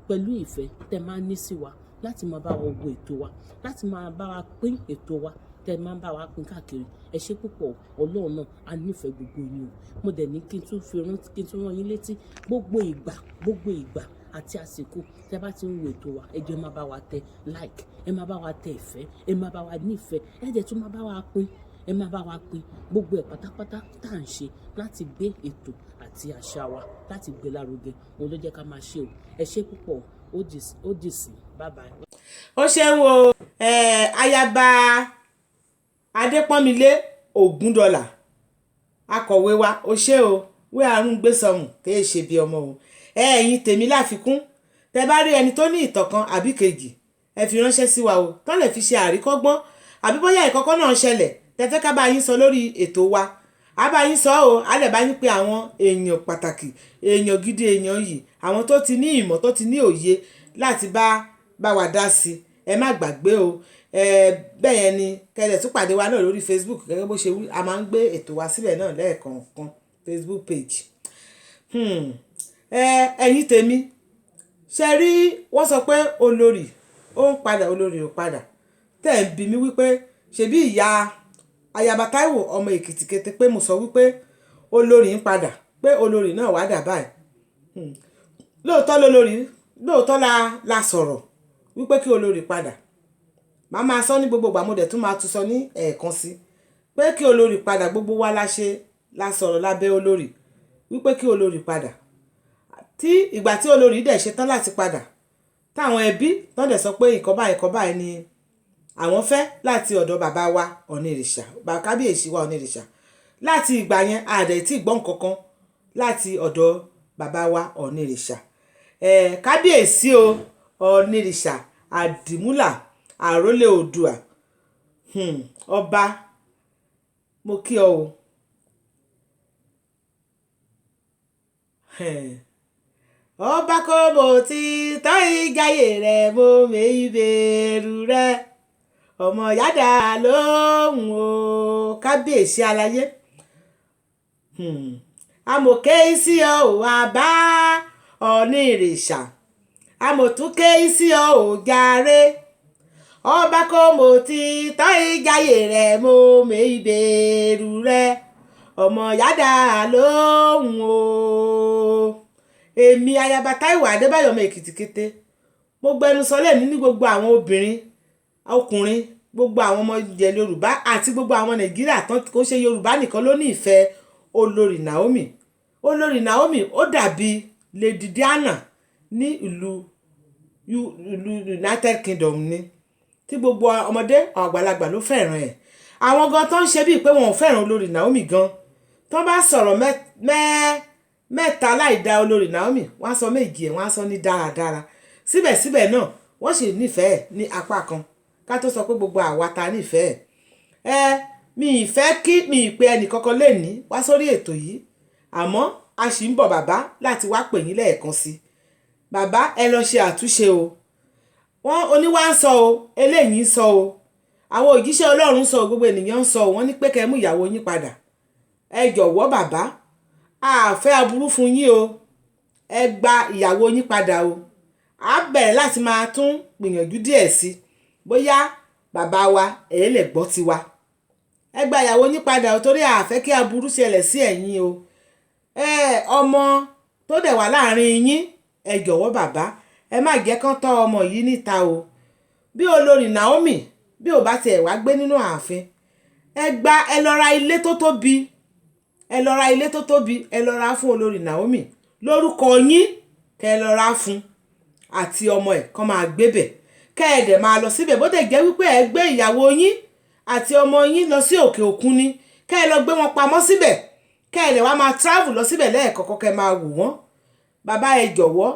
pẹ̀lú ìfẹ́ tẹ́ máa ń ní sí wa láti máa bá wa wo ètò wa, láti máa bá wa pín ètò wa, tẹ́ máa ń bá wa pín káàkiri. Ẹ ṣé púpọ̀. Ọlọ́run náà á nífẹ̀ẹ́ gbogbo yín o. Mo dẹ̀ ní kí n tún fi rán kí n tún rán yín létí, gbogbo ìgbà, gbogbo ìgbà àti àsìkò tẹ́ bá ti ń wo ètò wa, ẹ jọ̀ọ́, ẹ máa bá wa tẹ like, ẹ máa bá wa tẹ ìfẹ́, ẹ máa bá wa nífẹ̀ẹ́, ẹ dẹ̀ tún máa bá wa pín, ẹ máa bá wa pín gbogbo ẹ̀ pátápátá tá à ń ṣe láti gbé ètò àti àṣà wa, láti gbé lárugẹ. Òun ló jẹ́ ká máa ṣe o. Ẹ ṣé púpọ̀. Ó dì sí, bye bye. Ó ṣeun o, Ayaba Adépọ́nmilé Ògúndọ̀là, akọ̀wé wa, ó ṣe o. Wí àrùn gbèsòmù kéè ṣe bí ọmọ o. Ẹ̀yin tèmi, láfikún, tẹ bá rí ẹni tó ní ìtàn kan àbí kejì, ẹ fi ránṣẹ́ sí wa o, tán lè fi ṣe àríkọ́gbọ́n, àbí bóyá ìkọ́kọ́ náà ṣẹlẹ̀ tẹ fẹ́ ká bá yín sọ lórí ètò wa, a bá yín sọ o. A lè bá yín pé àwọn èèyàn pàtàkì, èèyàn gidi, èèyàn yìí, àwọn tó ti ní ìmọ̀, tó ti ní òye láti bá wa dá sí i. Ẹ má gbàgbé o. Ẹ bẹ́ẹ̀ yẹn ni kẹlẹ̀ tún pàdé wa náà lórí Facebook. Gẹ́gẹ́ bó ṣe wí, a máa ń gbé ètò wa síbẹ̀ náà lẹ́ẹ̀kọ̀ọ̀kan, Facebook page. Ẹ̀yin tèmi, ṣe rí wọ́n sọ pé olórí ó ń padà, olórí ò padà. Tẹ́ ẹ̀ ń bi mí wípé ṣebí ìyá Ayaba Táíwò ọmọ Èkìtì kété pé mo sọ wípé olórí ń padà, pé olórí náà wá dà báyìí. Lóòótọ́ lolórí, lóòótọ́ la sọ̀rọ̀ wípé kí olórí padà. Màá máa sọ ní gbogbo ìgbà, mo dẹ̀ tún máa tún sọ ní ẹ̀ẹ̀kan sí pé kí olórí padà. Gbogbo wa la ṣe la sọ̀rọ̀ lábẹ́ olórí wípé kí olórí padà. Tí ìgbà tí olórí dẹ̀ ṣe tán láti padà, táwọn ẹbí tán dẹ̀ sọ pé nǹkan báyìí, nǹkan báyìí ni àwọn fẹ́ láti ọ̀dọ̀ bàbá wa Ọ̀nìrìṣà, bàbá kábíyèsí wa Ọ̀nìrìṣà. Láti ìgbà yẹn, a dẹ̀ tí gbọ́ nǹkan kan láti ọ̀dọ̀ bàbá wa Ọ̀nìrìṣà. Kábíyèsí o, Ọ̀nìrìṣà Àdìmúlà, àrólé Oòduà, ọba, mo kí ọ o. Ọba kò mọ̀ tí tọ́ ìjàyè rẹ̀, mo mèyí bẹ̀rù rẹ̀. Ọmọ yàdá lóhùn o. Kábíyèsí aláyé. Amòké sí ọ ò àbá Ọ̀ọ̀ni ìrìṣà, amòtúnké sí ọ ò jàre. Ọba kò mọ̀ ti tọ́ ìjàyè rẹ̀, mo mẹ ìbẹ̀rù rẹ̀. Ọmọ yàdá lóhùn o. Èmi ayaba Táíwò Adébáyọ̀ ọmọ Èkìtì kété, mo gbẹnu sọ lẹ́ni ní gbogbo àwọn obìnrin, ọkùnrin, gbogbo àwọn ọmọ ilẹ̀ Yorùbá àti gbogbo àwọn Nàìjíríà tán kò ṣe Yorùbá nìkan ló ní ìfẹ́ olórí Naomi. Olórí Naomi ó dàbí Lady Diana ní ìlú United Kingdom ni, tí gbogbo ọmọdé àgbàlagbà ló fẹ́ràn ẹ̀. Àwọn gan tó ń ṣe bíi pé wọn ò fẹ́ràn olórí Naomi gan, tó bá sọ̀rọ̀ mẹ́ta láì da olórí Naomi, wọ́n á sọ méjì ẹ̀, wọ́n á sọ ní dáradára. Síbẹ̀síbẹ̀ náà wọ́n sì nífẹ̀ẹ́ ní apá kan, ká tó sọ pé gbogbo àwa ta nífẹ̀ẹ́ ẹ. Mi ì fẹ́ kí mi ì pe ẹnì kankan lè ní wá sórí ètò yìí, àmọ́ a sì ń bọ̀ bàbá láti wá pè yín lẹ́ẹ̀kan sí i. Bàbá, ẹ lọ ṣe àtúnṣe o. Wọ́n oníwà ń sọ o, eléyìí ń sọ o, àwọn òjíṣẹ́ Ọlọ́run ń sọ o, gbogbo ènìyàn ń sọ o. Wọ́n ní pé kẹ́ ẹ mú ìyàwó yín padà. Ẹ jọ̀wọ́ bàbá, a fẹ́ aburú fún yín o. Ẹ gba ìyàwó yín padà o. A bẹ̀rẹ̀ láti máa tún gbìyànjú díẹ̀ sí i, bóyá bàbá wa ẹ̀ lè gbọ́ tiwa. Ẹ gba ìyàwó yín padà o, torí a fẹ́ kí aburú ṣẹlẹ̀ sí ẹ̀yin o. Ẹ ọmọ tó dẹ̀ wà láàrin yín, ẹ jọ̀wọ́ bàbá, ẹ má jẹ́ kán tọ́ ọmọ yìí níta o. Bí olórí Naomi bí ò bá tiẹ̀ wá gbé nínú ààfin, ẹ gba, ẹ lọ ra ilé tó tóbi, ẹ lọ ra ilé tó tóbi, ẹ lọ ra fún olórí Naomi lórúkọ yín, kẹ ẹ lọ ra fún àti ọmọ ẹ̀ kán máa gbébẹ̀, kẹ́ ẹ dẹ̀ máa lọ síbẹ̀. Bó dẹ̀ jẹ́ wípé ẹ gbé ìyàwó yín àti ọmọ yín lọ sí òkè òkun ni, kẹ́ ẹ lọ gbé wọn pamọ́ síbẹ̀, kẹ́ ẹ dẹ̀ wá máa travel lọ síbẹ̀ lẹ́ẹ̀kọ̀ọ̀kan, kẹ́ ẹ máa wò wọ́n. Bàbá, ẹ jọ̀wọ́.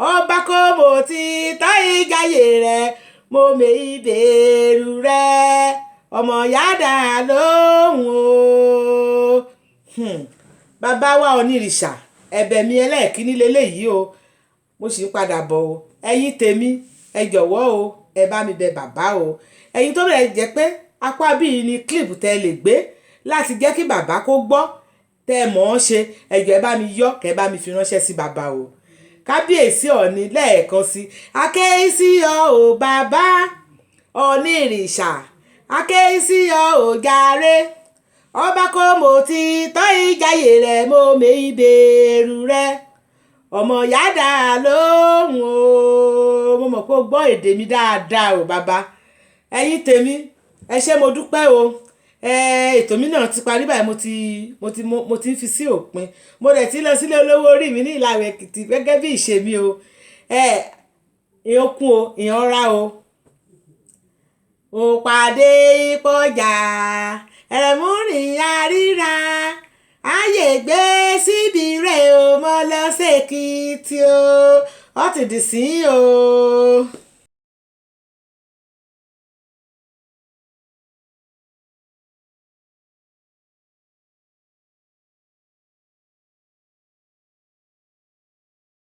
Ọba kò mọ̀ ti tọ́ ìjàyè rẹ̀, mo mẹ ìbẹ̀rù rẹ̀. Ọmọ yàdá lóhùn o. Bàbá wa onírìṣà, ẹ̀bẹ̀ mi ẹlẹ́ẹ̀kínní leléyìí o. Mo sì ń padà bọ̀ o. Ẹ̀yin tèmi, ẹ jọ̀wọ́ o, ẹ bá mi bẹ bàbá o. Ẹ̀yin tó bẹ̀rẹ̀ jẹ́ pé apá bíi ni clip tẹ́ lè gbé láti jẹ́ kí bàbá kó gbọ́, tẹ́ ẹ mọ̀ ọ́n ṣe, ẹ jọ̀ọ́ ẹ bá mi yọ, kẹ́ ẹ bá mi fi ránṣẹ́ sí bàbá o. Kábíyèsí Ọ̀ọ̀ni lẹ́ẹ̀kan sí, akéésí ọ ò bàbá onírìṣà, akéésí ọ ò jàre. Ọba kò mọ̀ ti tọ́ ìjàyè rẹ̀, mo mẹ ìbẹ̀rù rẹ̀. Ọmọ yàdá lóhùn o. Mo mọ̀ pé o gbọ́ èdè mi dáadáa o bàbá. Ẹ̀yin tèmi, ẹ ṣé, mo dúpẹ́ o. Ètò mi náà ti parí báyìí, mo ti ń fi sí òpin. Mo dẹ̀ ti lọ sílé olówó orí mi ní Ìlàwẹ̀ Èkìtì gẹ́gẹ́ bí ìṣe mi o. Ìyẹn kún o, ìyẹn rá o. Mo pàdé ìpọ́jà ẹ̀rẹ̀múrìn àríra, ayé gbé síbi rẹ̀ o, mo lọ sí Èkìtì o, ó ti dì sí o.